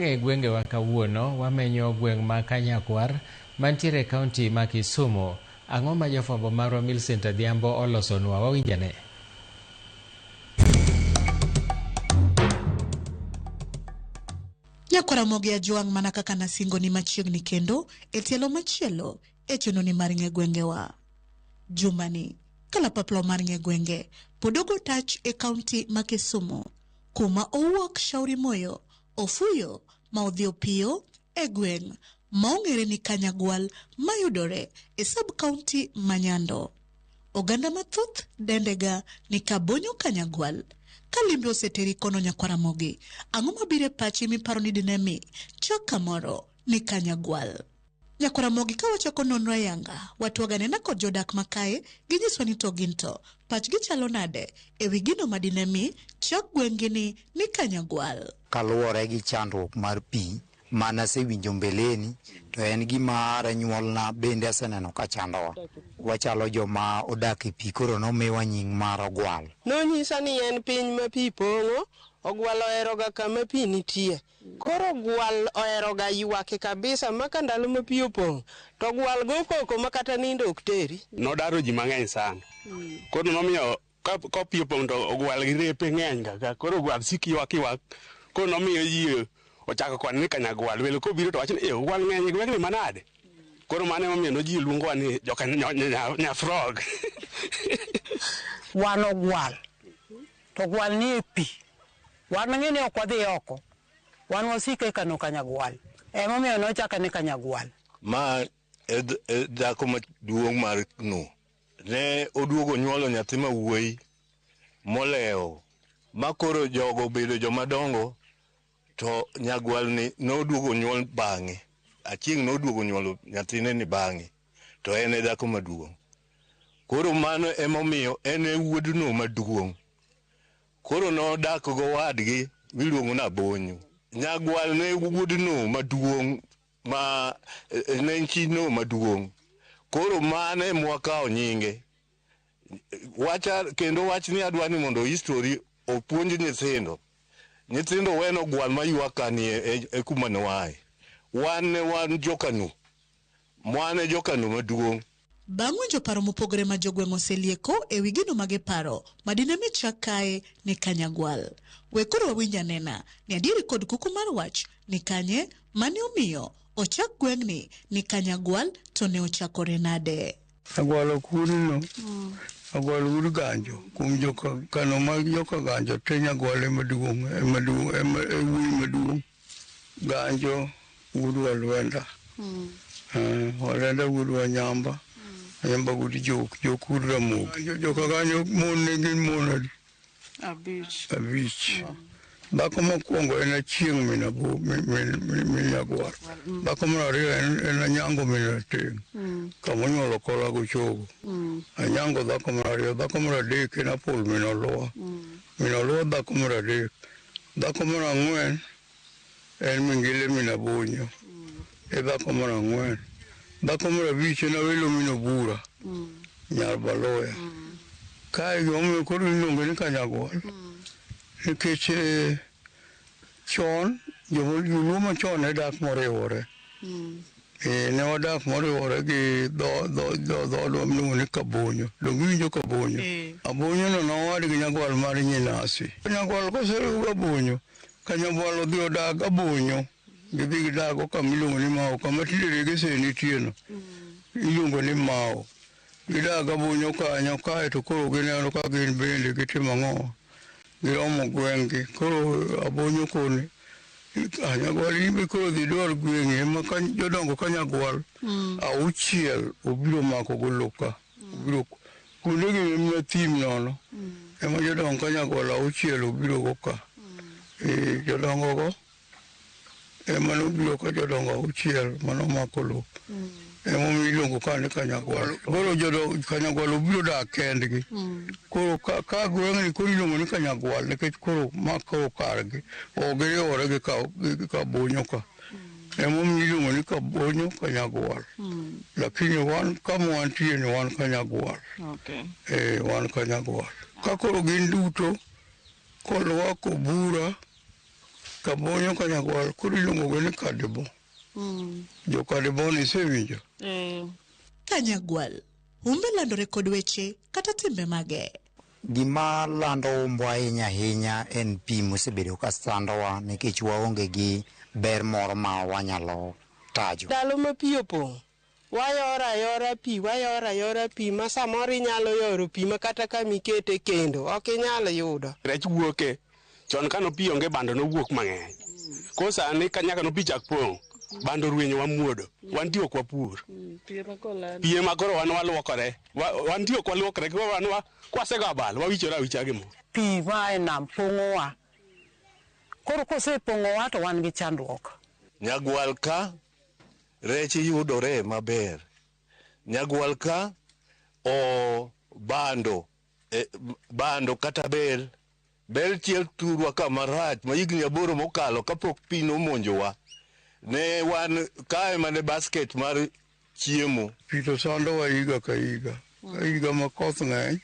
E gwengewa kawuono wamenyo gweng' ma Kanyakwar mantiere e kaunti ma Kisumu. Ang'o ma jafwambo marwa Millicent Adhiambo olosonwa? Wawinjane. Nyakwaramogi Ajwang' mana kaka nasingoni machiegni kendo e tielo machielo e chenroni mar ng'e gwengewa. Jumani, kalapapla mar ng'e gwenge pod ogo tach e kaunti ma Kisumu kuma owuok Shauri Moyo ofuyo ma odhi opiyo e gweng' ma ong'ere ni Kanyagwal mayudore e sub county ma Nyando. Oganda mathoth dendega ni Kabonyo Kanyagwal. Ka limbe oseteri kono Nyakwaramogi, ang'o mabiro e pachi miparo ni dine mi chak kamoro ni Kanyagwal? Nyakwaramogi ka wachako nonro ayanga, watwag anena kod jodak ma kae, ginyiswa ni to gin to pachgi chalo nade e wi gino ma dine mi chak gweng'gi ni ni Kanyagwal. Kaluwore gi chandruok mar pi mane asewinjo mbeleni, to en gima are nyuolna bende aseneno ka chandowa. Wachalo joma odak e pi koro nomiwa nying mar ogwal. Nonyisa ni en piny ma pi pong'o, ogwal oheroga kama pi nitie. Koro gwal oheroga ywak kabisa ma ka ndalo ma pi opong' to gwal go koko ma kata nindo ok teri. Nodaro ji mang'eny sana. Koro nomiyo ka pi opong' to ogwal gi repe ng'eny ga ka. Koro ogwal sik ywak ywak. Koro nomiyo ji ochako kwan ni Kanyagwal. Welo kobiro to wacho ni ogwal ng'eny e gweng'ni manade. Koro mano emomiyo no ji luongowa ni joka Nyafrog. Wan ogwal. To ogwal ni e pi. Wan ng'e ni ok wadhi oko. Wan wasiko e kano Kanyagwal. Emomiyo nochake ni Kanyagwal. Ma e dhako maduong' mar No. Ne oduogo onyuolo nyathi ma wuoyi molewo ma koro jogo obedo joma dongo to nyagwal ni noduogo onyuol bang'e. Achieng' noduogo onyuolo nyathine ni bang'e to en e dhako maduong'. Koro mano emomiyo en e wuod no maduong'. Koro nodak gowadgi miluongo ni Abonyo. Nyagwal ne wuod no maduong' ma ne en chi no maduong'. Koro mano ema wakawo nyinge. Wacha kendo wachni adwa ni mondo history opuonj nyithindo. Nyithindo weno gwal maywak ka ni e kuma ne waaye. Wan ne wan jokano. Wan e jokano maduong'. Bang' winjo paro mopogore ma jogweng' oselieko e wi gino ma giparo ma dine mi chak kae ni Kanyagwal. We koro wawinj anena ni adieri kod kuku mar wach ni kanye mane omiyo ochak gweng'ni ni Kanyagwal to ne ochakore nade. Agwal ok wuod no. Agwal wuod Ganjo. Kuom joka kano mag joka Ganjo te Nyagwal ema duong' ema duong' ema e wuoyi maduong'. Ganjo wuod Walwenda. Walwenda wuod Wanyamba. Wanyamba wuod Jok, Jok wuod Ramogi. Joka Ganjo mon ne gin mon adi? Abich. Abich. Dhako mokwongo en Achieng' min Abo min Nyagwar. Dhako mar ariyo en Anyango min Rateng'. Kama onyuolo Kola gochogo. Anyango dhako mar ariyo. Dhako mar adek en Apol min Olwa. Min Olwa dhako mar adek. Dhako mar ang'wen en Mingile min Abonyo. E dhako mar ang'wen. Dhako mar abich en Awelo min Obura. Nyar Baloya. Kae gimomiyo koro iluonge ni Kanyagwal. Nikech chon joluo machon ne dak moriwore. Ne wadak moriwore gi dhoodwa miluongo ni Kabonyo. Donge iwinjo Kabonyo? Abonyo no nowad gi Nyagwal mar Nyinasi. Nyagwal koseriw Gabonyo, Kanyagwal odhi odag Abonyo. Gidhi gidago kama iluongo ni Mao, kama tinde Regese nitie no. Iluongo ni Mao. Gidag Abonyo kanyo kae to koro gineno ka gin bende gitimo ang'o? Giromo gweng'gi. Koro Abonyo koni Nyagwal in be koro dhi dwar gweng'i ema ka jodongo ka Nyagwal auchiel obiro mako go lowo ka. Obiro kuonde gi ema thim nono. Ema jodongo ka Nyagwal auchiel obiro go ka. Jodongo go ema nobiro ka jodongo auchiel manomako lowo. Emomiyo iluongo ka ni Kanyagwal. Koro jodongo Kanyagwal obiro dak kendgi. Koro ka gweng'ni koro iluongo ni Kanyagwal nikech koro ma koro kargi. Ok giriwore gi Kabonyo ka. Emomiyo iluongo ni Kabonyo Kanyagwal. Lakini wan kama wantie ni wan Kanyagwal. Wan Kanyagwal. Ka koro gin duto kolwako bura. Kabonyo Kanyagwal koro iluongo gi ni Kadibo. Jo Kadibo ni isewinjo? Kanyagwal, humbe landore kod weche kata timbe mage. Gima lando umbo ahinya ahinya en pi mosebedo ka sandowa nikech waonge gi ber moro ma wanyalo tajo. Ndalo ma pi opong', wayoro ayora pi, wayoro ayora pi ma samoro inyalo yoro pi ma kata kamikete kendo ok inyal yudo. Rech wuoke. Chon kano pi onge bando nowuok mang'eny. Koro sani ka nyaka no pi chak pong', bando rwenyo wamuodo. Wantie ok wapur. Pi ema koro wan waluokore. Wantie ok waluokre, koro wan kwasego abal, wawichore awicha gi mo. Pi ma e nam pong'owa. Koro kosepong'owa to wan gi chandruok. Nyagwal ka rech yudore maber. Nyagwal ka o bando, bando kata bel. Bel chiel thurwa ka marach ma higni 8 mokalo kapok pi nomonjowa. Ne wan kae mane basket mar chiemo. Pi to sandowa higa ka higa. Ka higa ma koth ng'eny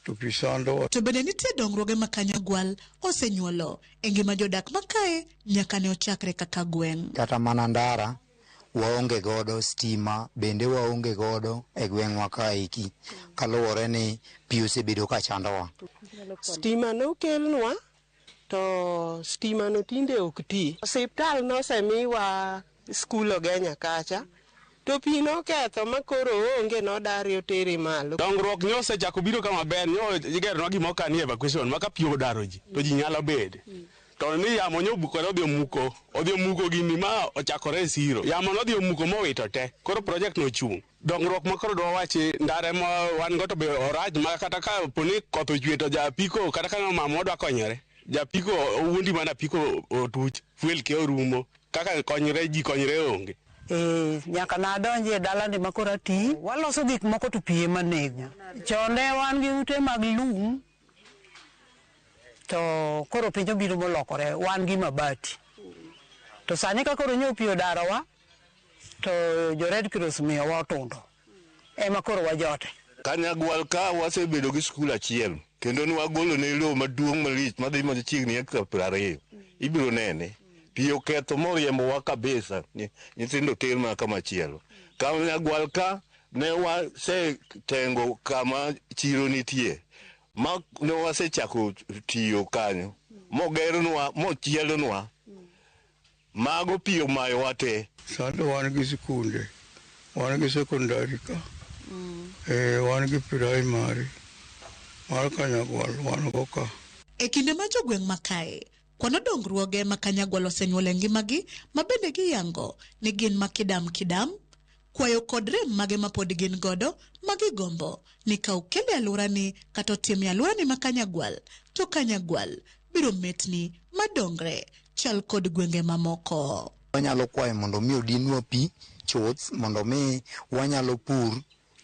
to pi sandowa. To bende nitie dongruoge ma Kanyagwal osenyuolo e ngima jodak ma kae nyaka ne ochakre kaka gweng'. Kata mana ndara waonge godo, stima bende waonge godo e gweng'wa kaeki kaluwore ni pi osebedo ka chandowa. Stima nokelnwa to stima no tinde ok ti. Osiptal nosemiwa skul Ogenya kacha to pi noketho ma koro onge nodari otere malo. Dongruok nyo osechako biro kama ber, nyo igeronwa gima ok ni evacuation ma ka pi odaro ji to ji nyalo bede. To ni yamo nyo obukore odhi omuko gini ma ochakore e siro. Yamo nodhi omuko mowito te. Koro project no ochung'. Dongruok ma koro dwa wachi ndare ma wan go to be orach ma kata ka poni koth ochwe to japiko kata ka mama odwa konyore. Japiko owuondi mana apiko otuch, fuel ke orumo. Kaka konyre ji konyre onge. Nyaka nadonji e dalani ma koro ati. Waloso gik moko to pi ema nego. Chon ne wan gi ute mag lum, to koro piny obiro molokore, wan gi mabati. To sani ka koro nyo pi odarowa, to jo Red Cross miyowa otundo. Ema koro wajote. Kanyagwal ka wasebedo gi skul achiel, kendo ne wagolo ne lowo maduong' malich madhi machiegni hekta 20. Ibiro nene. Pi oketho moriembowa kabisa, nyithindo ter mana kama chielo. Kanyagwal ka ne wasetengo kama chiro nitie, ma ne wasechako tiyo kanyo, mogernwa, mochielnwa, mago pi omayowa te. Sani wan gi sikunde, wan gi sekondari ka, wan gi primary mar Kanyagwal wan go ka. E kinde ma jogweng' ma kae kwano dongruoge ma Kanyagwal osenyuolo e ngimagi ma bende giyango ni gin ma kidam kidam, kwayo kod rem mage ma pod gin godo ma gigombo ni ka okel e alworani kata otim e alworani ma Kanyagwal, to Kanyagwal biro metni madongre chal kod gwenge mamoko. Wanyalo kwayo mondo mi odinwa pi chuth mondo mi wanyalo pur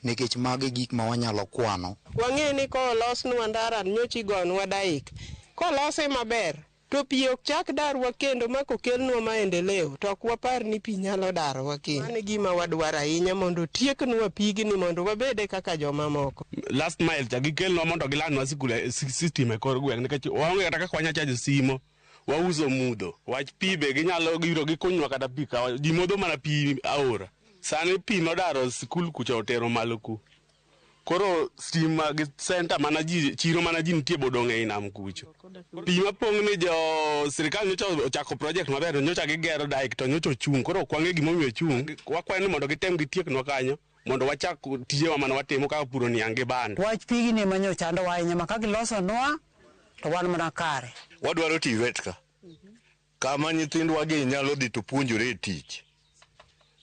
nikech magi gik ma wanyalo kwano. Wang'e ni kolosnwa ndara nyocha igonwa daik. Kolose maber to pi ok chak darwa kendo ma kokelnwa maendeleo to ok wapar ni pi nyalo darowa kendo. Mano e gima wadwaro ahinya mondo otieknwa pigni mondo wabede kaka jomamoko. Last mile cha gikelnwa mondo gilandnwa sikul system e kor gweng' nikech waonge kata kaka wanyalo chajo simo. Wauso mudho. Wach pi be ginyalo biro gikunywa kata pi ka ji modho mana pi aora. Sani pi nodaro sikul kucha otero malo ku. Koro stima gi center mana ji chiro mana ji nitie bodong' ei nam kucho. Pi mapong' ni jo sirikal nyocha ochako project maber nyocha gigero dike to nyocha ochung'. Koro ok wang'e gimomiyo ochung'. Wakwayo ni mondo gitem gitieknwa kanyo mondo wachak tijewa mane watimo kaka puro niang' gi bando. Wach pigni ema nyo chandowa ahinya ma ka gilosonwa to wan mana kare. Wadwaro TVET ka. Kama nyithindwa gi nyalo dhi to puonjore e tich.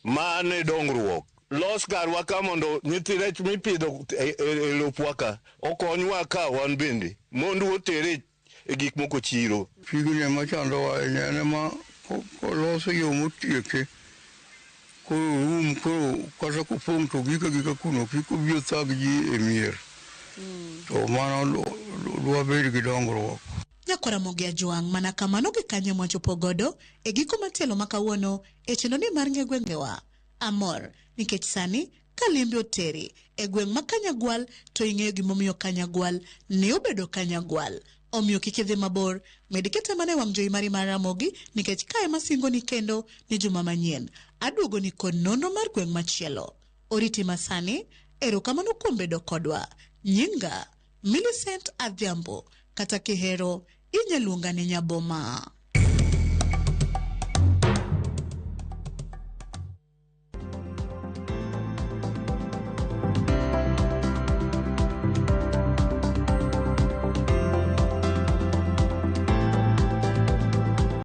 Mano e dongruok. Los karwa ka mondo nyithi rech mipidho e lopwa ka okonywa ka wan bende mondo otere e gik moko chiro. Pigni ema chandowa ahinya, en ema kolos yo motieke koro rum, koro kata kopong' to gik agika kuno kik obi othag ji e mier. To mano dwabed gi dongruok. Nyakwara Ramogi Ajwang' mana kamano gi kanyo mwachopo godo e giko matielo ma kawuono e chenro ni mar ng'e gwengewa. Amor nikech sani ka limbe oteri e gweng' ma Kanyagwal to ing'eyo gimomiyo Kanyagwal ne obedo Kanyagwal. Omiyo kik idhi mabor, med kete mana e wang' jowi mari mar Ramogi nikech kae masingoni kendo ni juma manyien. Aduogoni kod nonro mar gweng' machielo. Oriti masani, erokamano kuom bedo kodwa. Nyinga, Millicent Adhiambo, kata kihero, inya luonga ni Nyaboma.